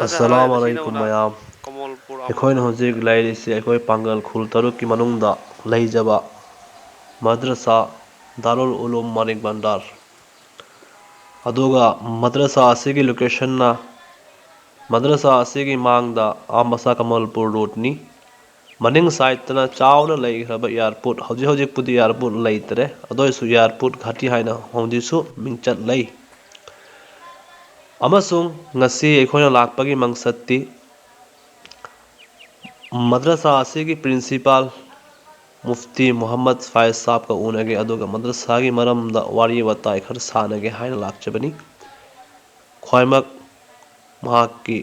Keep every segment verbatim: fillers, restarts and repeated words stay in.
ꯑꯁꯂꯥꯝ ꯑꯂꯩꯀꯨꯝ ꯃꯌꯥꯝ꯫ ꯑꯩꯈꯣꯏꯅ ꯍꯧꯖꯤꯛ ꯂꯩꯔꯤꯁꯤ ꯑꯩꯈꯣꯏ ꯄꯥꯡꯒꯜ ꯈꯨꯜ ꯇꯔꯨꯛꯀꯤ ꯃꯅꯨꯡꯗ ꯂꯩꯖꯕ ꯃꯗ꯭ꯔꯁꯥ ꯗꯥꯔꯨꯜ ꯎꯂꯨꯝ ꯃꯥꯅꯤꯛ ꯚꯟꯗꯥꯔ꯫ ꯑꯗꯨꯒ ꯃꯗ꯭ꯔꯁꯥ ꯑꯁꯤꯒꯤ ꯂꯣꯀꯦꯁꯟꯅ, ꯃꯗ꯭ꯔꯁꯥ ꯑꯁꯤꯒꯤ ꯃꯥꯡꯗ ꯑꯥꯝꯕꯁꯥ ꯀꯃꯜꯄꯨꯔ ꯔꯣꯗꯅꯤ꯫ ꯃꯅꯤꯡ ꯁꯥꯏꯠꯇꯅ ꯆꯥꯎꯅ ꯂꯩꯈ꯭ꯔꯕ ꯏꯌꯥꯔꯄꯣꯔꯠ, ꯍꯧꯖꯤꯛ ꯍꯧꯖꯤꯛꯄꯨꯗꯤ ꯏꯌꯥꯔꯄꯣꯔꯠ ꯂꯩꯇ꯭ꯔꯦ, ꯑꯗꯨ ꯑꯣꯏꯔꯁꯨ ꯏꯌꯥꯔꯄꯣꯔꯠ ꯘꯥꯇꯤ ꯍꯥꯏꯅ ꯍꯧꯖꯤꯛꯁꯨ ꯃꯤꯡꯆꯠ ꯂꯩ꯫ ꯑꯃꯁꯨꯡ ꯉꯁꯤ ꯑꯩꯈꯣꯏꯅ ꯂꯥꯛꯄꯒꯤ ꯃꯪꯁꯠꯇꯤ ꯃꯗ꯭ꯔꯁꯥ ꯑꯁꯤꯒꯤ ꯄ꯭ꯔꯤꯟꯁꯤꯄꯥꯜ ꯃꯨꯐꯇꯤ ꯃꯨꯍꯝꯃꯗ ꯐꯥꯏꯖ ꯁꯥꯕꯀ ꯎꯅꯒꯦ, ꯑꯗꯨꯒ ꯃꯗ꯭ꯔꯁꯥꯒꯤ ꯃꯔꯝꯗ ꯋꯥꯔꯤ ꯋꯥꯇꯥꯏ ꯈꯔ ꯁꯥꯟꯅꯒꯦ ꯍꯥꯏꯅ ꯂꯥꯛꯆꯕꯅꯤ꯫ ꯈ꯭ꯋꯥꯏꯃꯛ ꯃꯍꯥꯛꯀꯤ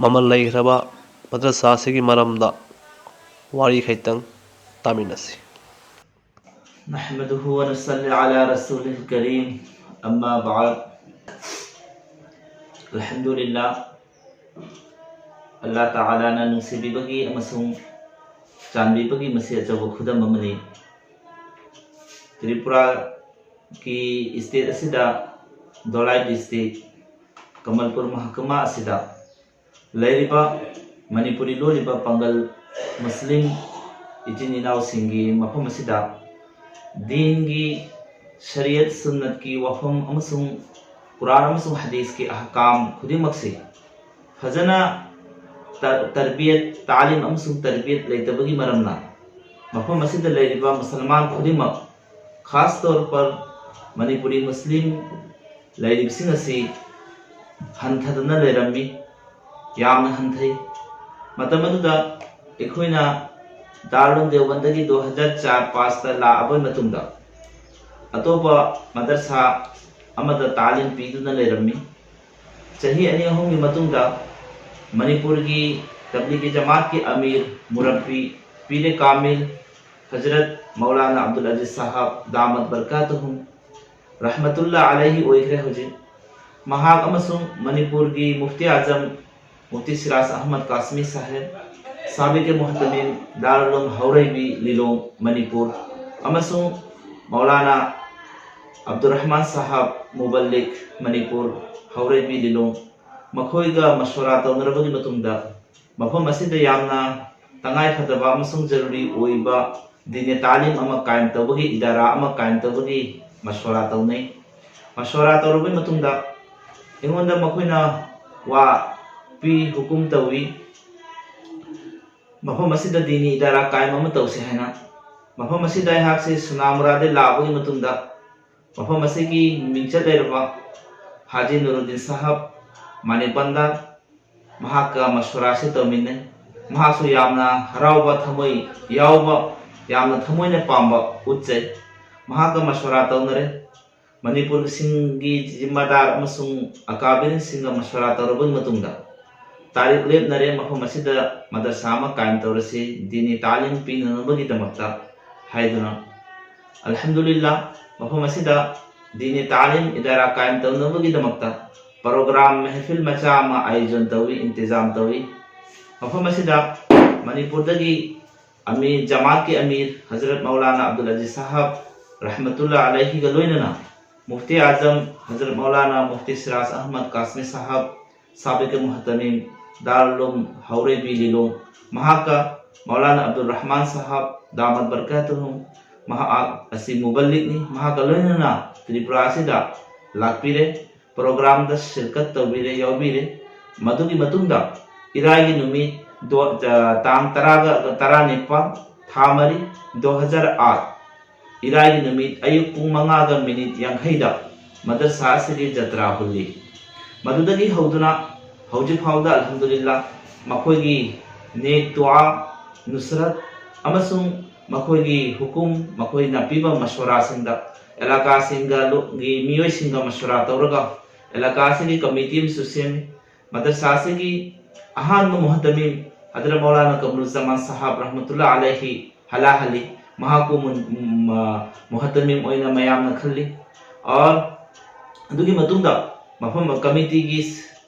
ꯃꯃꯜ ꯂꯩꯈ꯭ꯔꯕ ꯃꯗ꯭ꯔꯁꯥ ꯑꯁꯤꯒꯤ ꯃꯔꯝꯗ ꯋꯥꯔꯤ ꯈꯤꯇꯪ ꯇꯥꯃꯤꯟꯅꯁꯤ꯫ نحمده ونصلي على رسوله الكريم، أما بعد. الحمد لله. ꯑꯜꯂꯥ ꯇꯥꯂꯥꯅ ꯅꯨꯡꯁꯤꯕꯤꯕꯒꯤ ꯑꯃꯁꯨꯡ ꯆꯥꯟꯕꯤꯕꯒꯤ ꯃꯁꯤ ꯑꯆꯧꯕ ꯈꯨꯗꯝ ꯑꯃꯅꯤ꯫ ꯇ꯭ꯔꯤꯄꯨꯔꯥꯒꯤ ꯁ꯭ꯇꯦꯠ ꯑꯁꯤꯗ ꯙꯣꯂꯥꯏ ꯗꯤꯁꯇ꯭ꯔꯤꯛ ꯀꯃꯜꯄꯨꯔ ꯃꯍꯀꯃꯥ ꯑꯁꯤꯗ ꯂꯩꯔꯤꯕ ꯃꯅꯤꯄꯨꯔꯤ ꯂꯣꯜꯂꯤꯕ ꯄꯥꯡꯒꯜ ꯃꯨꯁꯂꯤꯝ ꯏꯆꯤꯟ ꯏꯅꯥꯎꯁꯤꯡꯒꯤ ꯃꯐꯝ ꯑꯁꯤꯗ ꯗꯤꯟꯒꯤ, ꯁꯔꯤꯌꯠ ꯁꯨꯟꯅꯠꯀꯤ ꯋꯥꯐꯝ ꯑꯃꯁꯨꯡ ꯀꯨꯔꯥꯟ ꯑꯃꯁꯨꯡ ꯍꯗꯤꯁꯀꯤ ꯑꯍꯀꯥꯝ ꯈꯨꯗꯤꯡꯃꯛꯁꯤ ꯐꯖꯅ ꯇ-, ꯇꯔꯕꯤꯌꯠ, ꯇꯥꯂꯤꯝ ꯑꯃꯁꯨꯡ ꯇꯔꯕꯤꯌꯠ ꯂꯩꯇꯕꯒꯤ ꯃꯔꯝꯅ ꯃꯐꯝ ꯑꯁꯤꯗ ꯂꯩꯔꯤꯕ ꯃꯨꯁꯜꯃꯥꯟ ꯈꯨꯗꯤꯡꯃꯛ, ꯈꯥꯁ ꯇꯧꯔ ꯄꯔ ꯃꯅꯤꯄꯨꯔꯤ ꯃꯨꯁꯂꯤꯝ ꯂꯩꯔꯤꯕꯁꯤꯡ ꯑꯁꯤ ꯍꯟꯊꯗꯨꯅ ꯂꯩꯔꯝꯃꯤ, ꯌꯥꯝꯅ ꯍꯟꯊꯩ꯫ ꯃꯇꯝ ꯑꯗꯨꯗ ꯑꯩꯈꯣꯏꯅ ꯗꯥꯔꯨꯜ ꯎꯂꯨꯝ ꯗꯦꯋꯕꯟꯗꯒꯤ ꯗꯣ ꯍꯖꯥꯔ ꯆꯥꯔ ꯄꯥꯁꯇ ꯂꯥꯛꯑꯕ ꯃꯇꯨꯡꯗ ꯑꯇꯣꯞꯄ ꯃꯗꯔꯁꯥ ꯑꯃꯗ ꯇꯥꯂꯤꯝ ꯄꯤꯗꯨꯅ ꯂꯩꯔꯝꯃꯤ꯫ ꯆꯍꯤ ꯑꯅꯤ ꯑꯍꯨꯝꯒꯤ ꯃꯇꯨꯡꯗ ꯃꯅꯤꯄꯨꯔꯒꯤ ꯇꯕ꯭ꯂꯤꯒꯤ ꯖꯃꯥꯠꯀꯤ ꯑꯃꯤꯔ ꯃꯨꯔꯕꯤ ꯄꯤꯔꯦ ꯀꯥꯃꯤꯜ ꯍꯖꯔꯠ ꯃꯧꯂꯥꯅꯥ ꯑꯕꯗꯨꯜ ꯑꯖꯤꯖ ꯁꯥꯍꯕ ꯗꯥꯃꯠ ꯕꯔꯀꯥꯇꯨꯍꯨꯝ ꯔꯍꯃꯇꯨꯜꯂꯥ ꯑꯂꯩꯍꯤ ꯑꯣꯏꯈ꯭ꯔꯦ ꯍꯧꯖꯤꯛ꯫ ꯃꯍꯥꯛ ꯑꯃꯁꯨꯡ ꯃꯅꯤꯄꯨꯔꯒꯤ ꯃꯨꯐꯇꯤ ꯑꯥꯖꯝ ꯃꯨꯐꯇꯤ ꯁꯤꯔꯥꯖ ꯑꯍꯃꯗ ꯀꯥꯁꯃꯤ ꯁꯥꯍꯦꯕ, ꯁꯥꯕꯤꯛ ꯃꯨꯍꯇꯃꯤꯝ ꯗꯥꯔꯨꯜ ꯎꯂꯨꯝ ꯍꯧꯔꯩꯕꯤ ꯂꯤꯂꯣꯡ ꯃꯅꯤꯄꯨꯔ ꯑꯃꯁꯨꯡ ꯃꯧꯂꯥꯅꯥ ꯑꯕꯗꯨꯔ ꯔꯍꯃꯥꯟ ꯁꯥꯍꯕ ꯃꯨꯕꯜꯂꯤꯛ ꯃꯅꯤꯄꯨꯔ ꯍꯧꯔꯩꯕꯤ ꯂꯤꯂꯣꯡ ꯃꯈꯣꯏꯒ ꯃꯁꯣꯔꯥ ꯇꯧꯅꯔꯕꯒꯤ ꯃꯇꯨꯡꯗ, ꯃꯐꯝ ꯑꯁꯤꯗ ꯌꯥꯝꯅ ꯇꯉꯥꯏ ꯐꯗꯕ ꯑꯃꯁꯨꯡ ꯖꯔꯨꯔꯤ ꯑꯣꯏꯕ ꯗꯤꯅꯤ ꯇꯥꯂꯤꯝ ꯑꯃ ꯀꯥꯌꯝ ꯇꯧꯕꯒꯤ, ꯏꯗꯥꯔꯥ ꯑꯃ ꯀꯥꯌꯝ ꯇꯧꯕꯒꯤ ꯃꯁꯣꯔꯥ ꯇꯧꯅꯩ꯫ ꯃꯁꯣꯔꯥ ꯇꯧꯔꯕꯒꯤ ꯃꯇꯨꯡꯗ ꯑꯩꯉꯣꯟꯗ ꯃꯈꯣꯏꯅ ꯋꯥ ꯄꯤ, ꯍꯨꯀꯨꯝ ꯇꯧꯏ, ꯃꯐꯝ ꯑꯁꯤꯗ ꯗꯤꯅꯤ ꯏꯗꯥꯔꯥ ꯀꯥꯌꯝ ꯑꯃ ꯇꯧꯁꯤ ꯍꯥꯏꯅ꯫ ꯃꯐꯝ ꯑꯁꯤꯗ ꯑꯩꯍꯥꯛꯁꯤ ꯁꯨꯅꯥꯃꯨꯔꯥꯗꯒꯤ ꯂꯥꯛꯄꯒꯤ ꯃꯇꯨꯡꯗ, ꯃꯐꯝ ꯑꯁꯤꯒꯤ ꯃꯤꯡꯆꯠ ꯂꯩꯔꯕ ꯍꯥꯖꯤ ꯅꯨꯔꯨꯗꯤꯟ ꯁꯥꯍꯕ ꯃꯥꯅꯤꯛ ꯕꯟꯗꯥꯔ, ꯃꯍꯥꯛꯀ ꯃꯁꯣꯔꯥꯁꯤ ꯇꯧꯃꯤꯟꯅꯩ꯫ ꯃꯍꯥꯛꯁꯨ ꯌꯥꯝꯅ ꯍꯔꯥꯎꯕ ꯊꯃꯣꯏ ꯌꯥꯎꯕ, ꯌꯥꯝꯅ ꯊꯃꯣꯏꯅ ꯄꯥꯝꯕ ꯎꯠꯆꯩ꯫ ꯃꯍꯥꯛꯀ ꯃꯁꯣꯔꯥ ꯇꯧꯅꯔꯦ꯫ ꯃꯅꯤꯄꯨꯔꯁꯤꯡꯒꯤ ꯖꯤꯝꯃꯥꯗꯥꯔ ꯑꯃꯁꯨꯡ ꯑꯀꯥꯕꯤꯔꯤꯟꯁꯤꯡꯒ ꯃꯁꯣꯔꯥ ꯇꯧꯔꯕꯒꯤ ꯃꯇꯨꯡꯗ, ꯇꯥꯔꯤꯛ ꯂꯦꯞꯅꯔꯦ, ꯃꯐꯝ ꯑꯁꯤꯗ ꯃꯗꯔꯁꯥ ꯑꯃ ꯀꯥꯌꯝ ꯇꯧꯔꯁꯤ, ꯗꯤꯅꯤ ꯇꯥꯂꯤꯝ ꯄꯤꯅꯅꯕꯒꯤꯗꯃꯛꯇ ꯍꯥꯏꯗꯨꯅ꯫ ꯑꯜꯍꯝꯗꯨꯂꯤꯜꯂꯥ, ꯃꯐꯝ ꯑꯁꯤꯗ ꯗꯤꯅꯤ ꯇꯥꯂꯤꯝ ꯏꯗꯥꯔꯥ ꯀꯥꯌꯝ ꯇꯧꯅꯕꯒꯤꯗꯃꯛꯇ ꯄ꯭ꯔꯣꯒ꯭ꯔꯥꯝ ꯃꯦꯍꯐꯤꯜ ꯃꯆꯥ ꯑꯃ ꯑꯥꯌꯣꯖꯟ ꯇꯧꯏ, ꯏꯟꯇꯤꯖꯥꯝ ꯇꯧꯏ꯫ ꯃꯐꯝ ꯑꯁꯤꯗ ꯃꯅꯤꯄꯨꯔꯗꯒꯤ ꯑꯃꯤꯔ, ꯖꯃꯥꯠꯀꯤ ꯑꯃꯤꯔ ꯍꯖꯔꯠ ꯃꯧꯂꯥꯅꯥ ꯑꯕꯗꯨꯜ ꯑꯖꯤꯖ ꯁꯥꯍꯕ ꯔꯍꯃꯇꯨꯜꯂꯥ ꯑꯂꯩꯍꯤꯒ ꯂꯣꯏꯅꯅ ꯃꯨꯐꯇꯤ ꯑꯥꯖꯝ ꯍꯖꯔꯠ ꯃꯧꯂꯥꯅꯥ ꯃꯨꯐꯇꯤ ꯁꯤꯔꯥꯖ ꯑꯍꯃꯗ ꯀꯥꯁꯃꯤ ꯁꯥꯍꯕ, ꯁꯥꯕꯤꯛ ꯃꯨꯍꯇꯃꯤꯝ ꯗꯥꯔꯨꯂꯨꯝ ꯍꯧꯔꯩꯕꯤ ꯂꯤꯂꯣꯡ, ꯃꯍꯥꯛꯀ ꯃꯧꯂꯥꯅꯥ ꯑꯕꯗꯨꯜ ꯔꯍꯃꯥꯟ ꯁꯥꯍꯕ ꯗꯥꯃꯠ ꯕꯔꯀꯥꯇꯨꯍꯨꯝ, ꯃꯍꯥꯛ ꯑꯁꯤ ꯃꯨꯕꯜꯂꯤꯛꯅꯤ, ꯃꯍꯥꯛꯀ ꯂꯣꯏꯅꯅ ꯇ꯭ꯔꯤꯄꯨꯔꯥ ꯑꯁꯤꯗ ꯂꯥꯛꯄꯤꯔꯦ꯫ ꯄ꯭ꯔꯣꯒ꯭ꯔꯥꯝꯗ ꯁꯤꯔꯀꯠ ꯇꯧꯕꯤꯔꯦ, ꯌꯥꯎꯕꯤꯔꯦ꯫ ꯃꯗꯨꯒꯤ ꯃꯇꯨꯡꯗ ꯏꯔꯥꯏꯒꯤ ꯅꯨꯃꯤꯠ ꯗꯣ-, ꯑ, ꯇꯥꯡ ꯇꯔꯥꯒ ꯇꯔꯥꯅꯤꯄꯥꯜ, ꯊꯥ ꯃꯔꯤ, ꯗꯣ ꯍꯖꯥꯔ ꯑꯥꯠ, ꯏꯔꯥꯏꯒꯤ ꯅꯨꯃꯤꯠ ꯑꯌꯨꯛ ꯄꯨꯡ ꯃꯉꯥꯒ ꯃꯤꯅꯤꯠ ꯌꯥꯡꯈꯩꯗ ꯃꯗꯔꯁꯥ ꯑꯁꯤꯒꯤ ꯖꯇ꯭ꯔꯥ ꯍꯨꯜꯂꯤ꯫ ꯃꯗꯨꯗꯒꯤ ꯍꯧꯗꯨꯅ ꯍꯧꯖꯤꯛ ꯐꯥꯎꯗ ꯑꯜꯍꯝꯗꯨꯂꯤꯜꯂꯥ ꯃꯈꯣꯏꯒꯤ ꯅꯦꯛ ꯗꯨꯑꯥ, ꯅꯨꯁꯔꯠ ꯑꯃꯁꯨꯡ ꯃꯈꯣꯏꯒꯤ ꯍꯨꯀꯨꯝ, ꯃꯈꯣꯏꯅ ꯄꯤꯕ ꯃꯁꯣꯔꯥꯁꯤꯡꯗ ꯑꯦꯂꯥꯀꯥꯁꯤꯡꯒ ꯂꯨ-, ꯒꯤ ꯃꯤꯑꯣꯏꯁꯤꯡꯒ ꯃꯁꯣꯔꯥ ꯇꯧꯔꯒ ꯑꯦꯂꯥꯀꯥ ꯑꯁꯤꯒꯤ ꯀꯃꯤꯇꯤ ꯑꯃꯁꯨ ꯁꯦꯝꯃꯤ꯫ ꯃꯗꯔꯁꯥ ꯑꯁꯤꯒꯤ ꯑꯍꯥꯟꯕ ꯃꯨꯍꯇꯃꯤꯝ ꯍꯗꯔꯠ ꯃꯧꯂꯥꯅꯥ ꯀꯃꯔꯨꯖꯖꯃꯥꯟ ꯁꯥꯍꯕ ꯔꯍꯃꯇꯨꯜꯂꯥ ꯑꯂꯩꯍꯤ ꯍꯂꯥꯍꯂꯤ, ꯃꯍꯥꯛꯄꯨ ꯃꯨꯟ-, ꯃ-, ꯃꯨꯍꯇꯃꯤꯝ ꯑꯣꯏꯅ ꯃꯌꯥꯝꯅ ꯈꯜꯂꯤ꯫ ꯑꯣꯔ ꯑꯗꯨꯒꯤ ꯃꯇꯨꯡꯗ ꯃꯐꯝ ꯀꯃꯤꯇꯤꯒꯤ,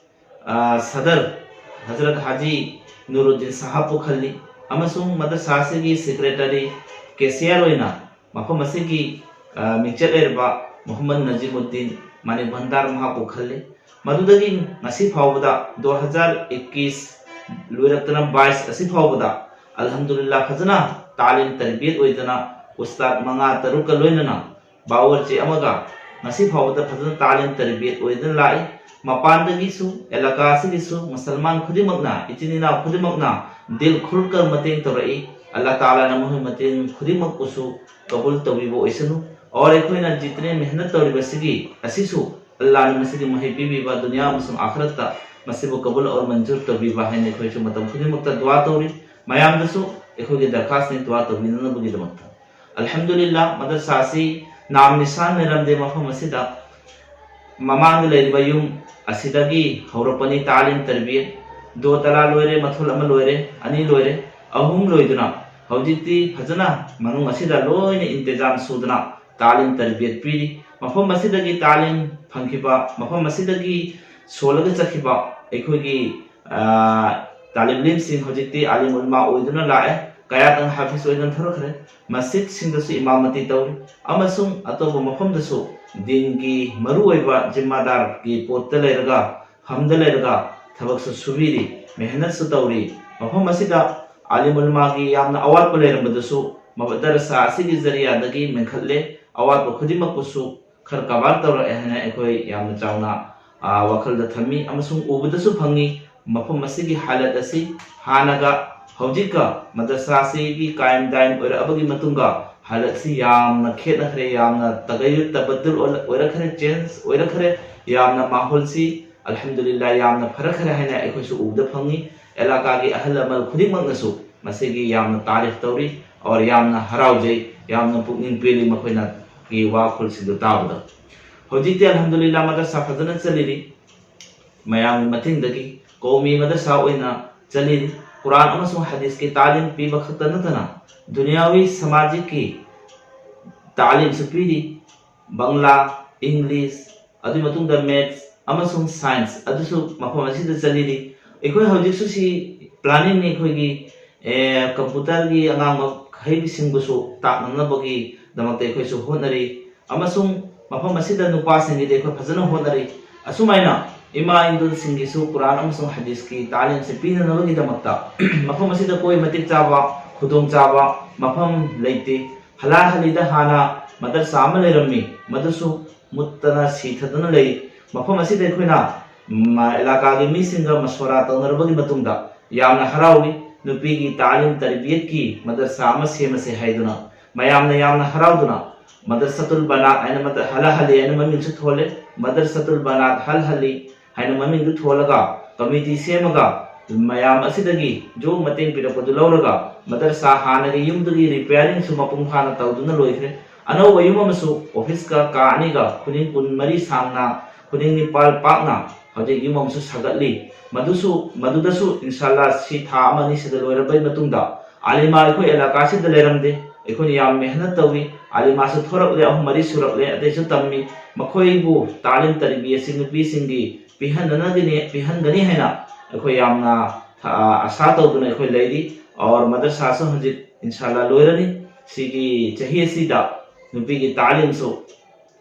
ꯑ, ꯁꯗꯔ ꯍꯖꯔꯠ ꯍꯥꯖꯤ ꯅꯨꯔꯨꯗꯤꯟ ꯁꯥꯍꯕꯄꯨ ꯈꯜꯂꯤ, ꯑꯃꯁꯨꯡ ꯃꯗꯔꯁꯥ ꯑꯁꯤꯒꯤ ꯁꯦꯀ꯭ꯔꯦꯇꯔꯤ ꯀꯦꯁꯤꯌꯥꯔ ꯑꯣꯏꯅ ꯃꯐꯝ ꯑꯁꯤꯒꯤ, ꯑ, ꯃꯤꯡꯆꯠ ꯂꯩꯔꯕ ꯃꯨꯍꯝꯃꯗ ꯅꯖꯤꯃꯨꯗꯗꯤꯟ ꯃꯥꯅꯤꯛ ꯚꯟꯗꯥꯔ ꯃꯍꯥꯛꯄꯨ ꯈꯜꯂꯤ꯫ ꯃꯗꯨꯗꯒꯤ ꯉꯁꯤ ꯐꯥꯎꯕꯗ ꯗꯣ ꯍꯖꯥꯔ ꯏꯀꯤꯁ ꯂꯣꯏꯔꯛꯇꯅ ꯕꯥꯏꯁ ꯑꯁꯤ ꯐꯥꯎꯕꯗ ꯑꯜꯍꯝꯗꯨꯂꯤꯜꯂꯥ ꯐꯖꯅ ꯇꯥꯂꯤꯝ ꯇꯔꯕꯤꯌꯠ ꯑꯣꯏꯗꯅ ꯎꯁꯇꯥꯗ ꯃꯉꯥ ꯇꯔꯨꯛꯀ ꯂꯣꯏꯅꯅ ꯕꯥꯋꯔꯆꯤ ꯑꯃꯒ ꯉꯁꯤ ꯐꯥꯎꯕꯗ ꯐꯖꯅ ꯇꯥꯂꯤꯝ ꯇꯔꯕꯤꯌꯠ ꯑꯣꯏꯗꯨꯅ ꯂꯥꯛꯏ꯫ ꯃꯄꯥꯟꯗꯒꯤꯁꯨ, ꯑꯦꯂꯥꯀꯥ ꯑꯁꯤꯒꯤꯁꯨ ꯃꯨꯁꯜꯃꯥꯟ ꯈꯨꯗꯤꯡꯃꯛꯅ, ꯏꯆꯤꯟ ꯏꯅꯥꯎ ꯈꯨꯗꯤꯡꯃꯛꯅ ꯗꯤꯜ ꯈꯨꯜꯀ ꯃꯇꯦꯡ ꯇꯧꯔꯛꯏ꯫ ꯑꯜꯂꯥ ꯇꯥꯂꯥꯅ ꯃꯈꯣꯏ ꯃꯇꯦꯡ ꯈꯨꯗꯤꯡꯃꯛꯄꯨꯁꯨ ꯀꯕꯨꯜ ꯇꯧꯕꯤꯕ ꯑꯣꯏꯁꯅꯨ꯫ ꯑꯣꯔ ꯑꯩꯈꯣꯏꯅ ꯖꯤꯇꯅꯦ ꯃꯦꯍꯅꯠ ꯇꯧꯔꯤꯕꯁꯤꯒꯤ ꯑꯁꯤꯁꯨ ꯑꯜꯂꯥꯅ ꯃꯁꯤꯒꯤ ꯃꯍꯩ ꯄꯤꯕꯤꯕ ꯗꯨꯅꯤꯌꯥ ꯑꯃꯁꯨꯡ ꯑꯥꯈꯔꯠꯇ ꯃꯁꯤꯕꯨ ꯀꯕꯨꯜ ꯑꯣꯔ ꯃꯟꯖꯨꯔ ꯇꯧꯕꯤꯕ ꯍꯥꯏꯅ ꯑꯩꯈꯣꯏꯁꯨ ꯃꯇꯝ ꯈꯨꯗꯤꯡꯃꯛꯇ ꯗꯨꯋꯥ ꯇꯧꯔꯤ꯫ ꯃꯌꯥꯝꯗꯁꯨ ꯑꯩꯈꯣꯏꯒꯤ ꯗꯔꯈꯥꯁꯅꯤ ꯗꯨꯋꯥ ꯇꯧꯕꯤꯅꯅꯕꯒꯤꯗꯃꯛꯇ꯫ ꯑꯜꯍꯝꯗꯨꯂꯤꯜꯂꯥ, ꯃꯗꯔꯁꯥ ꯑꯁꯤ ꯅꯥꯝ ꯅꯤꯁꯥꯟ ꯂꯩꯔꯝꯗꯦ ꯃꯐꯝ ꯑꯁꯤꯗ꯫ ꯃꯃꯥꯡꯗ ꯂꯩꯔꯤꯕ ꯌꯨꯝ ꯑꯁꯤꯗꯒꯤ ꯍꯧꯔꯛꯄꯅꯤ ꯇꯥꯂꯤꯝ ꯇꯔꯕꯤꯌꯠ꯫ ꯗꯣ ꯇꯂꯥ ꯂꯣꯏꯔꯦ, ꯃꯊꯣꯜ ꯑꯃ ꯂꯣꯏꯔꯦ, ꯑꯅꯤ ꯂꯣꯏꯔꯦ, ꯑꯍꯨꯝ ꯂꯣꯏꯗꯨꯅ ꯍꯧꯖꯤꯛꯇꯤ ꯐꯖꯅ ꯃꯅꯨꯡ ꯑꯁꯤꯗ ꯂꯣꯏꯅ ꯏꯟꯇꯤꯖꯥꯝ ꯁꯨꯗꯨꯅ ꯇꯥꯂꯤꯝ ꯇꯔꯕꯤꯌꯠ ꯄꯤꯔꯤ꯫ ꯃꯐꯝ ꯑꯁꯤꯗꯒꯤ ꯇꯥꯂꯤꯝ ꯐꯪꯈꯤꯕ, ꯃꯐꯝ ꯑꯁꯤꯗꯒꯤ ꯁꯣꯜꯂꯒ ꯆꯠꯈꯤꯕ ꯑꯩꯈꯣꯏꯒꯤ, ꯑ, ꯇꯥꯂꯤꯝ ꯏꯂꯤꯝꯁꯤꯡ ꯍꯧꯖꯤꯛꯇꯤ ꯑꯥꯂꯤꯝ ꯎꯂꯃꯥ ꯑꯣꯏꯗꯨꯅ ꯂꯥꯛꯑꯦ꯫ ꯀꯌꯥꯇꯪ ꯍꯥꯐꯤꯖ ꯑꯣꯏꯗꯨꯅ ꯊꯣꯔꯛꯈ꯭ꯔꯦ꯫ ꯃꯁꯖꯤꯗꯁꯤꯡꯗꯁꯨ ꯏꯃꯥꯃꯇꯤ ꯇꯧꯔꯤ ꯑꯃꯁꯨꯡ ꯑꯇꯣꯞꯄ ꯃꯐꯝꯗꯁꯨ ꯗꯤꯟꯒꯤ ꯃꯔꯨꯑꯣꯏꯕ ꯖꯤꯝꯃꯥꯗꯥꯔꯒꯤ ꯄꯣꯠꯇ ꯂꯩꯔꯒ, ꯐꯝꯗ ꯂꯩꯔꯒ ꯊꯕꯛꯁꯨ ꯁꯨꯕꯤꯔꯤ, ꯃꯦꯍꯅꯠꯁꯨ ꯇꯧꯔꯤ꯫ ꯃꯐꯝ ꯑꯁꯤꯗ ꯑꯥꯂꯤꯝ ꯎꯂꯃꯥꯒꯤ ꯌꯥꯝꯅ ꯑꯋꯥꯠꯄ ꯂꯩꯔꯝꯕꯗꯨꯁꯨ ꯃꯗꯔꯁꯥ ꯑꯁꯤꯒꯤ ꯖꯔꯤꯌꯥꯗꯒꯤ ꯃꯦꯟꯈꯠꯂꯦ꯫ ꯑꯋꯥꯠꯄ ꯈꯨꯗꯤꯡꯃꯛꯄꯨꯁꯨ ꯈꯔ ꯀꯕꯥꯔ ꯇꯧꯔꯛꯑꯦ ꯍꯥꯏꯅ ꯑꯩꯈꯣꯏ ꯌꯥꯝꯅ ꯆꯥꯎꯅ, ꯑ, ꯋꯥꯈꯜꯗ ꯊꯝꯃꯤ ꯑꯃꯁꯨꯡ ꯎꯕꯗꯁꯨ ꯐꯪꯉꯤ꯫ ꯃꯐꯝ ꯑꯁꯤꯒꯤ ꯍꯥꯂꯠ ꯑꯁꯤ ꯍꯥꯟꯅꯒ ꯍꯧꯖꯤꯛꯀ ꯃꯗꯔꯁꯥ ꯑꯁꯤꯒꯤ ꯀꯥꯏꯝ ꯗꯥꯏꯝ ꯑꯣꯏꯔꯛꯑꯕꯒꯤ ꯃꯇꯨꯡꯒ ꯍꯥꯂꯠꯁꯤ ꯌꯥꯝꯅ ꯈꯦꯠꯅꯈ꯭ꯔꯦ, ꯌꯥꯝꯅ ꯇꯒꯌꯨꯔ ꯇꯕꯗꯨꯜ ꯑꯣꯏꯔꯛꯈ꯭ꯔꯦ, ꯆꯦꯟꯖ ꯑꯣꯏꯔꯛꯈ꯭ꯔꯦ꯫ ꯌꯥꯝꯅ ꯃꯥꯍꯣꯜꯁꯤ ꯑꯜꯍꯝꯗꯨꯂꯤꯜꯂꯥ ꯌꯥꯝꯅ ꯐꯔꯛꯈ꯭ꯔꯦ ꯍꯥꯏꯅ ꯑꯩꯈꯣꯏꯁꯨ ꯎꯕꯗ ꯐꯪꯉꯤ꯫ ꯑꯦꯂꯥꯀꯥꯒꯤ ꯑꯍꯜ ꯂꯃꯟ ꯈꯨꯗꯤꯡꯃꯛꯅꯁꯨ ꯃꯁꯤꯒꯤ ꯌꯥꯝꯅ ꯇꯥꯔꯤꯐ ꯇꯧꯔꯤ, ꯑꯣꯔ ꯌꯥꯝꯅ ꯍꯔꯥꯎꯖꯩ, ꯌꯥꯝꯅ ꯄꯨꯛꯅꯤꯡ ꯄꯦꯜꯂꯤ ꯃꯈꯣꯏꯅꯒꯤ ꯋꯥꯈꯜꯁꯤꯡꯗꯨ ꯇꯥꯕꯗ꯫ ꯍꯧꯖꯤꯛꯇꯤ ꯑꯜꯍꯝꯗꯨꯂꯤꯜꯂꯥ ꯃꯗꯔꯁꯥ ꯐꯖꯅ ꯆꯠꯂꯤꯔꯤ꯫ ꯃꯌꯥꯝꯒꯤ ꯃꯇꯦꯡꯗꯒꯤ ꯀꯧꯃꯤ ꯃꯗꯔꯁꯥ ꯑꯣꯏꯅ ꯆꯠꯂꯤꯔꯤ꯫ ꯀꯨꯔꯥꯟ ꯑꯃꯁꯨꯡ ꯍꯗꯤꯁꯀꯤ ꯇꯥꯂꯤꯝ ꯄꯤꯕ ꯈꯛꯇ ꯅꯠꯇꯅ ꯗꯨꯅꯤꯌꯥꯋꯤ ꯁꯃꯥꯖꯤꯛꯀꯤ ꯇꯥꯂꯤꯝꯁꯨ ꯄꯤꯔꯤ꯫ ꯕꯪꯂꯥ, ꯏꯪꯂꯤꯁ, ꯑꯗꯨꯒꯤ ꯃꯇꯨꯡꯗ ꯃꯦꯠꯁ ꯑꯃꯁꯨꯡ ꯁꯥꯏꯟꯁ ꯑꯗꯨꯁꯨ ꯃꯐꯝ ꯑꯁꯤꯗ ꯆꯠꯂꯤꯔꯤ꯫ ꯑꯩꯈꯣꯏ ꯍꯧꯖꯤꯛꯁꯨ ꯁꯤ ꯄ꯭ꯂꯥꯅꯤꯡꯅꯤ, ꯑꯩꯈꯣꯏꯒꯤ, ꯑꯦ, ꯀꯝꯄ꯭ꯌꯨꯇꯔꯒꯤ ꯑꯉꯥꯡꯕ ꯍꯩꯕꯁꯤꯡꯕꯨꯁꯨ ꯇꯥꯛꯅꯅꯕꯒꯤꯗꯃꯛꯇ ꯑꯩꯈꯣꯏꯁꯨ ꯍꯣꯠꯅꯔꯤ꯫ ꯑꯃꯁꯨꯡ ꯃꯐꯝ ꯑꯁꯤꯗ ꯅꯨꯄꯥꯁꯤꯡꯒꯤꯗꯤ ꯑꯩꯈꯣꯏ ꯐꯖꯅ ꯍꯣꯠꯅꯔꯤ꯫ ꯑꯁꯨꯃꯥꯏꯅ ꯏꯃꯥ ꯏꯟꯗꯨꯜꯁꯤꯡꯒꯤꯁꯨ ꯀꯨꯔꯥꯟ ꯑꯃꯁꯨꯡ ꯍꯗꯤꯁꯀꯤ ꯇꯥꯂꯤꯝꯁꯤ ꯄꯤꯅꯅꯕꯒꯤꯗꯃꯛꯇ ꯃꯐꯝ ꯑꯁꯤꯗ ꯀꯣꯏ ꯃꯇꯤꯛ ꯆꯥꯕ, ꯈꯨꯗꯣꯡꯆꯥꯕ ꯃꯐꯝ ꯂꯩꯇꯦ꯫ ꯍꯂꯥꯜ ꯍꯂꯤꯗ ꯍꯥꯟꯅ ꯃꯗꯔꯁꯥ ꯑꯃ ꯂꯩꯔꯝꯃꯤ, ꯃꯗꯨꯁꯨ ꯃꯨꯠꯇꯅ ꯁꯤꯊꯗꯨꯅ ꯂꯩ꯫ ꯃꯐꯝ ꯑꯁꯤꯗ ꯑꯩꯈꯣꯏꯅ, ꯃ, ꯏꯂꯥꯀꯥꯒꯤ ꯃꯤꯁꯤꯡꯒ ꯃꯁꯣꯔꯥ ꯇꯧꯅꯔꯕꯒꯤ ꯃꯇꯨꯡꯗ ꯌꯥꯝꯅ ꯍꯔꯥꯎꯏ꯫ ꯅꯨꯄꯤꯒꯤ ꯇꯥꯂꯤꯝ ꯇꯔꯕꯤꯌꯠꯀꯤ ꯃꯗꯔꯁꯥ ꯑꯃ ꯁꯦꯝꯃꯁꯦ ꯍꯥꯏꯗꯨꯅ ꯃꯌꯥꯝꯅ ꯌꯥꯝꯅ ꯍꯔꯥꯎꯗꯨꯅ ꯃꯗꯔꯁꯥꯇꯨꯜ ꯕꯅꯥꯠ ꯍꯥꯏꯅ ꯃꯗ-, ꯍꯂꯥ ꯍꯂꯤ ꯍꯥꯏꯅ ꯃꯃꯤꯡꯁꯨ ꯊꯣꯜꯂꯦ꯫ ꯃꯗꯔꯁꯥꯇꯨꯜ ꯕꯅꯥꯠ ꯍꯜ ꯍꯂꯤ ꯍꯥꯏꯅ ꯃꯃꯤꯡꯗꯨ ꯊꯣꯜꯂꯒ ꯀꯃꯤꯇꯤ ꯁꯦꯝꯃꯒ ꯃꯌꯥꯝ ꯑꯁꯤꯗꯒꯤ ꯖꯣ ꯃꯇꯦꯡ ꯄꯤꯔꯛꯄꯗꯨ ꯂꯧꯔꯒ ꯃꯗꯔꯁꯥ ꯍꯥꯟꯅꯒꯤ ꯌꯨꯝꯗꯨꯒꯤ ꯔꯤꯄꯤꯌꯥꯔꯤꯡꯁꯨ ꯃꯄꯨꯡ ꯐꯥꯅ ꯇꯧꯗꯨꯅ ꯂꯣꯏꯈ꯭ꯔꯦ꯫ ꯑꯅꯧꯕ ꯌꯨꯝ ꯑꯃꯁꯨ ꯑꯣꯐꯤꯁꯀ ꯀꯥ ꯑꯅꯤꯒ ꯈꯨꯅꯤꯡ ꯀꯨꯟ ꯃꯔꯤ ꯁꯥꯡꯅ, ꯈꯨꯅꯤꯡ ꯅꯤꯄꯥꯜ ꯄꯥꯛꯅ ꯍꯧꯖꯤꯛ ꯌꯨꯝ ꯑꯃꯁꯨ ꯁꯥꯒꯠꯂꯤ꯫ ꯃꯗꯨꯁꯨ, ꯃꯗꯨꯗꯁꯨ ꯏꯟꯁꯥꯜꯂꯥ ꯁꯤ ꯊꯥ ꯑꯃ ꯑꯅꯤ ꯁꯤꯗ ꯂꯣꯏꯔꯕꯩ ꯃꯇꯨꯡꯗ ꯑꯥꯂꯤꯃꯥ ꯑꯩꯈꯣꯏ ꯑꯦꯂꯥꯀꯥꯁꯤꯗ ꯂꯩꯔꯝꯗꯦ꯫ ꯑꯩꯈꯣꯏꯅ ꯌꯥꯝ ꯃꯦꯍꯅꯠ ꯇꯧꯏ꯫ ꯑꯥꯂꯤꯃꯥꯁꯨ ꯊꯣꯔꯛꯂꯦ, ꯑꯍꯨꯝ ꯃꯔꯤ ꯁꯨꯔꯛꯂꯦ, ꯑꯇꯩꯁꯨ ꯇꯝꯃꯤ꯫ ꯃꯈꯣꯏꯕꯨ ꯇꯥꯂꯤꯝ ꯇꯔꯕꯤꯌꯠꯁꯤ ꯅꯨꯄꯤꯁꯤꯡꯒꯤ ꯄꯤꯍꯟꯅꯅꯒꯅꯤ, ꯄꯤꯍꯟꯒꯅꯤ ꯍꯥꯏꯅ ꯑꯩꯈꯣꯏ ꯌꯥꯝꯅ, ꯑ, ꯑꯁꯥ ꯇꯧꯗꯨꯅ ꯑꯩꯈꯣꯏ ꯂꯩꯔꯤ꯫ ꯑꯣꯔ ꯃꯗꯔꯁꯥꯁꯨ ꯍꯧꯖꯤꯛ ꯏꯟꯁꯥꯜꯂꯥ ꯂꯣꯏꯔꯅꯤ꯫ ꯁꯤꯒꯤ ꯆꯍꯤ ꯑꯁꯤꯗ ꯅꯨꯄꯤꯒꯤ ꯇꯥꯂꯤꯝꯁꯨ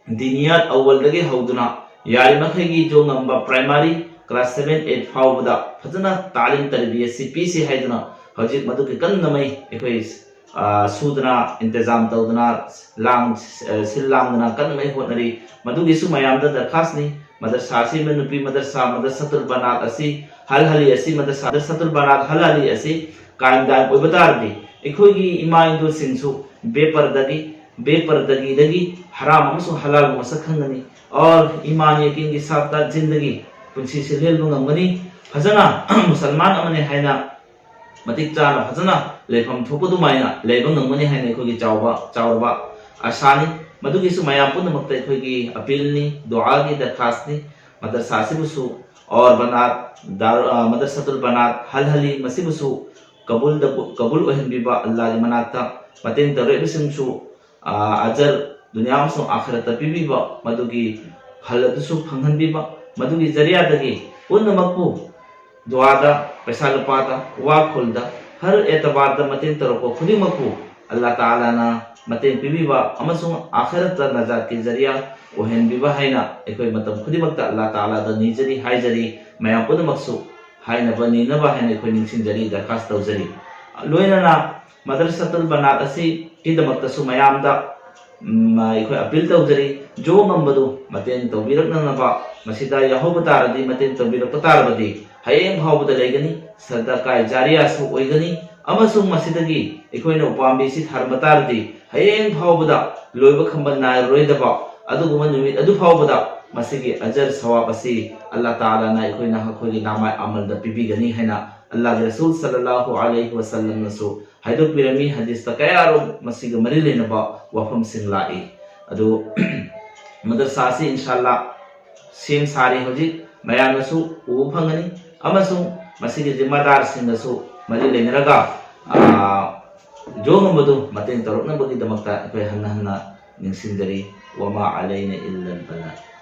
ꯗꯤꯅꯤꯌꯥꯠ ꯑꯋꯜꯗꯒꯤ ꯍꯧꯗꯨꯅ ꯌꯥꯔꯤꯃꯈꯩꯒꯤ ꯖꯣ ꯉꯝꯕ ꯄ꯭ꯔꯥꯏꯃꯥꯔꯤ ꯀ꯭ꯂꯥꯁ ꯁꯚꯦꯟ, ꯑꯩꯠ ꯐꯥꯎꯕꯗ ꯐꯖꯅ ꯇꯥꯂꯤꯝ ꯇꯔꯕꯤꯌꯠꯁꯤ ꯄꯤꯁꯤ ꯍꯥꯏꯗꯨꯅ ꯍꯧꯖꯤꯛ ꯃꯗꯨꯒꯤ ꯀꯟꯅ ꯃꯩ ꯑꯩꯈꯣꯏ, ꯑ, ꯁꯨꯗꯅ, ꯏꯟꯇꯖꯥꯝ ꯇꯧꯗꯨꯅ, ꯂꯥꯡ-, ꯑ, ꯁꯤꯜ ꯂꯥꯡꯗꯨꯅ ꯀꯟꯅ ꯃꯩ ꯍꯣꯠꯅꯔꯤ꯫ ꯃꯗꯨꯒꯤꯁꯨ ꯃꯌꯥꯝꯗ ꯗꯔꯈꯥꯁꯅꯤ꯫ ꯃꯗꯔꯁꯥ ꯑꯁꯤꯕ ꯅꯨꯄꯤ ꯃꯗꯔꯁꯥ, ꯃꯗꯔꯁꯥꯇꯨꯜ ꯕꯅꯥꯠ ꯑꯁꯤ, ꯍꯜ ꯍꯂꯤ ꯑꯁꯤ, ꯃꯗꯔꯁꯥ, ꯃꯗꯔꯁꯥꯇꯨꯜ ꯕꯅꯥꯠ ꯍꯜ ꯍꯂꯤ ꯑꯁꯤ ꯀꯥꯏꯝ ꯗꯥꯏꯝ ꯑꯣꯏꯕ ꯇꯥꯔꯗꯤ ꯑꯩꯈꯣꯏꯒꯤ ꯏꯃꯥ ꯏꯟꯗꯨꯁꯤꯡꯁꯨ ꯕꯦꯄꯔꯗꯒꯤ, ꯕꯦꯄꯔꯗꯒꯤꯗꯒꯤ ꯍꯔꯥꯝ ꯑꯃꯁꯨꯡ ꯍꯂꯥꯜꯕꯨ ꯃꯁꯛ ꯈꯪꯒꯅꯤ꯫ ꯑꯣꯔ ꯏꯃꯥꯟ ꯌꯀꯤꯟꯒꯤ ꯁꯥꯠꯇ ꯖꯤꯟꯗꯒꯤ ꯄꯨꯟꯁꯤ ꯁꯤꯜꯍꯦꯜꯕ ꯉꯝꯒꯅꯤ꯫ ꯐꯖꯅ ꯃꯨꯁꯜꯃꯥꯟ ꯑꯃꯅꯤ ꯍꯥꯏꯅ ꯃꯇꯤꯛ ꯆꯥꯅ ꯐꯖꯅ ꯂꯩꯐꯝ ꯊꯣꯛꯄ ꯑꯗꯨꯃꯥꯏꯅ ꯂꯩꯕ ꯉꯝꯒꯅꯤ ꯍꯥꯏꯅ ꯑꯩꯈꯣꯏꯒꯤ ꯆꯥꯎꯕ, ꯆꯥꯎꯔꯕ ꯑꯁꯥꯅꯤ꯫ ꯃꯗꯨꯒꯤꯁꯨ ꯃꯌꯥꯝ ꯄꯨꯝꯅꯃꯛꯇ ꯑꯩꯈꯣꯏꯒꯤ ꯑꯄꯤꯜꯅꯤ, ꯗꯨꯑꯥꯒꯤ ꯗꯔꯈꯥꯁꯅꯤ꯫ ꯃꯗꯔꯁꯥ ꯑꯁꯤꯕꯨꯁꯨ ꯑꯣꯔ ꯕꯅꯥꯠ, ꯗꯥꯔ-, ꯑ, ꯃꯗꯔꯁꯥꯇꯨꯜ ꯕꯅꯥꯠ ꯍꯜ ꯍꯂꯤ ꯃꯁꯤꯕꯨꯁꯨ ꯀꯕꯨꯜꯗ, ꯀꯕꯨꯜ ꯑꯣꯏꯍꯟꯕꯤꯕ ꯑꯜꯂꯥꯒꯤ ꯃꯅꯥꯛꯇ ꯃꯇꯦꯡ ꯇꯧꯔꯛꯏꯕꯁꯤꯡꯁꯨ, ꯑ, ꯑꯖꯔ ꯗꯨꯅꯤꯌꯥ ꯑꯃꯁꯨꯡ ꯑꯥꯈꯤꯔꯠꯇ ꯄꯤꯕꯤꯕ ꯃꯗꯨꯒꯤ ꯐꯜ ꯑꯗꯨꯁꯨ ꯐꯪꯍꯟꯕꯤꯕ, ꯃꯗꯨꯒꯤ ꯖꯔꯤꯌꯥꯗꯒꯤ ꯄꯨꯝꯅꯃꯛꯄꯨ ꯗꯨꯋꯥꯗ, ꯄꯩꯁꯥ ꯂꯨꯄꯥꯗ, ꯋꯥꯈꯨꯜꯗ, ꯍꯔ ꯑꯦꯇꯕꯥꯔꯗ ꯃꯇꯦꯡ ꯇꯧꯔꯛꯄ ꯈꯨꯗꯤꯡꯃꯛꯄꯨ ꯑꯜꯂꯥ ꯇꯥꯂꯥꯅ ꯃꯇꯦꯡ ꯄꯤꯕꯤꯕ ꯑꯃꯁꯨꯡ ꯑꯥꯈꯤꯔꯠꯇ ꯅꯖꯥꯠꯀꯤ ꯖꯔꯤꯌꯥ ꯑꯣꯏꯍꯟꯕꯤꯕ ꯍꯥꯏꯅ ꯑꯩꯈꯣꯏ ꯃꯇꯝ ꯈꯨꯗꯤꯡꯃꯛꯇ ꯑꯜꯂꯥ ꯇꯥꯂꯥꯗ ꯅꯤꯖꯔꯤ ꯍꯥꯏꯖꯔꯤ꯫ ꯃꯌꯥꯝ ꯄꯨꯝꯅꯃꯛꯁꯨ ꯍꯥꯏꯅꯕ ꯅꯤꯅꯕ ꯍꯥꯏꯅ ꯑꯩꯈꯣꯏ ꯅꯤꯡꯁꯤꯡꯖꯔꯤ, ꯗꯔꯈꯥꯁ ꯇꯧꯖꯔꯤ꯫ ꯂꯣꯏꯅꯅ ꯃꯗꯔꯁꯥꯇꯨꯜ ꯕꯅꯥꯠ ꯑꯁꯤꯒꯤꯗꯃꯛꯇꯁꯨ ꯃꯌꯥꯝꯗ, ꯎꯝ, ꯑꯩꯈꯣꯏ ꯑꯄꯤꯜ ꯇꯧꯖꯔꯤ, ꯖꯣ ꯉꯝꯕꯗꯨ ꯃꯇꯦꯡ ꯇꯧꯕꯤꯔꯛꯅꯅꯕ꯫ ꯃꯁꯤꯗ ꯌꯥꯎꯍꯧꯕ ꯇꯥꯔꯗꯤ, ꯃꯇꯦꯡ ꯇꯧꯕꯤꯔꯛꯄ ꯇꯥꯔꯕꯗꯤ ꯍꯌꯦꯡ ꯐꯥꯎꯕꯗ ꯂꯩꯒꯅꯤ, ꯁꯗꯀꯥꯏ ꯖꯥꯔꯤꯌꯥꯁꯨ ꯑꯣꯏꯒꯅꯤ, ꯑꯃꯁꯨꯡ ꯃꯁꯤꯗꯒꯤ ꯑꯩꯈꯣꯏꯅ ꯎꯄꯥꯝꯕꯤꯁꯤ ꯊꯥꯔꯝꯕ ꯇꯥꯔꯗꯤ ꯍꯌꯦꯡ ꯐꯥꯎꯕꯗ ꯂꯣꯏꯕ ꯈꯝꯕ ꯅꯥꯏꯔꯔꯣꯏꯗꯕ ꯑꯗꯨꯒꯨꯝꯕ ꯅꯨꯃꯤꯠ ꯑꯗꯨ ꯐꯥꯎꯕꯗ ꯃꯁꯤꯒꯤ ꯑꯖꯔ ꯁꯋꯥꯕ ꯑꯁꯤ ꯑꯜꯂꯥ ꯇꯥꯂꯥꯅ ꯑꯩꯈꯣꯏꯅ ꯑꯩꯈꯣꯏꯒꯤ ꯅꯥꯃꯥꯏ ꯑꯃꯜꯗ ꯄꯤꯕꯤꯒꯅꯤ ꯍꯥꯏꯅ ꯑꯜꯂꯥꯍꯒꯤ ꯔꯁꯨꯜ ꯁꯜꯂꯜꯂꯥꯍꯨ ꯑꯂꯩꯍꯤ ꯋꯁꯜꯂꯝꯅꯁꯨ ꯍꯥꯏꯗꯣꯛꯄꯤꯔꯝꯃꯤ꯫ ꯍꯗꯤꯁꯇ ꯀꯌꯥꯔꯣꯝ ꯃꯁꯤꯒ ꯃꯔꯤ ꯂꯩꯅꯕ ꯋꯥꯐꯝꯁꯤꯡ ꯂꯥꯛꯏ꯫ ꯑꯗꯨ ꯃꯗꯔꯁꯥ ꯑꯁꯤ ꯏꯟꯁꯥꯜꯂꯥ ꯁꯦꯝ ꯁꯥꯔꯤ, ꯍꯧꯖꯤꯛ ꯃꯌꯥꯝꯅꯁꯨ ꯎꯕ ꯐꯪꯒꯅꯤ, ꯑꯃꯁꯨꯡ ꯃꯁꯤꯒꯤ ꯖꯤꯝꯃꯥꯗꯥꯔꯁꯤꯡꯒꯁꯨ ꯃꯔꯤ ꯂꯩꯅꯔꯒ, ꯑ, ꯖꯣ ꯉꯝꯕꯗꯨ ꯃꯇꯦꯡ ꯇꯧꯔꯛꯅꯕꯒꯤꯗꯃꯛꯇ ꯑꯩꯈꯣꯏ ꯍꯟꯅ ꯍꯟꯅ ꯅꯤꯡꯁꯤꯡꯖꯔꯤ꯫ ꯋꯃꯥ ꯑꯂꯩꯅ ꯏꯜꯂꯜ ꯕꯂꯥꯒ꯫